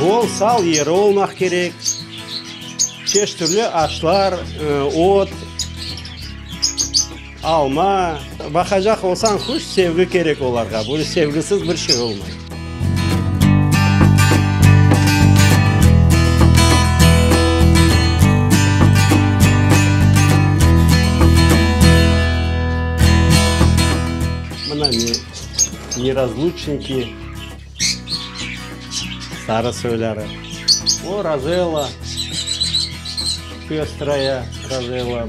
Bol sal yeri olmaq kerek. Çeşit türlü aşlar, ot, alma. Baqacaq olsañ, quş, sevgi kerek olarğa. Böyle sevgisiz bir şey olmay. Mına nerazluçniki. Sarı soyları. O, rozella, pestraya rozella.